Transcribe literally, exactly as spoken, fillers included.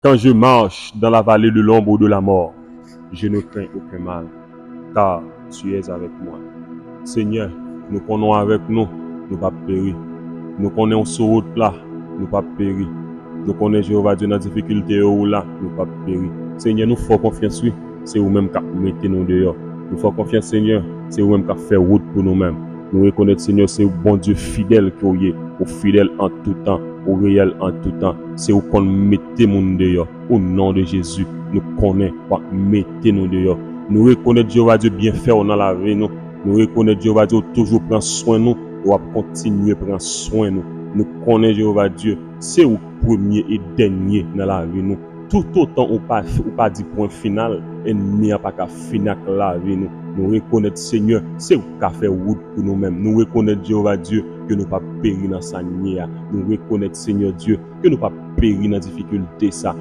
Quand je marche dans la vallée de l'ombre de la mort, je ne crains aucun mal, car tu es avec moi. Senyè, nou konnen w avèk nou, nou p ap peri. Nou konnen w sou wout la, nou p ap peri. Nou konnen Jewova Dye nan difikilte yo ou la, nou p ap peri. Senyè, nou fè w konfyans, wi. Se ou menm k ap mete nou deyò. Nou fè w konfyans, Senyè, se ou menm k ap fè wout pou nou menm. Nou rekonèt, Senyè, se yon Bondye fidèl ke w ye. Ou fidèl an tou tan, ou reyèl an tou tan. Se ou konn mete moun deyò. O non de Jezi, nou konnen w ap mete nou deyò. Nou rekonèt, Jewova Dye, byenfè w nan lavi nou. Nou rekonèt, Jewova Dye, ou toujou pran swen nou e w ap kontinye pran swen nou. Nou konnen, Jewova Dye, se ou k premye e dènye nan lavi nou. Toutotan ou pa, ou pa di pwen final, ènmi a pa ka fini ak lavi nou. Nou rekonèt, Senyè, se ou k ka fè wout pou nou menm. Nou rekonèt, Jewova Dye, ke nou p ap peri nan sa n ye a. Nou rekonèt, Senyè Dye, ke nou p ap peri nan difikilte sa.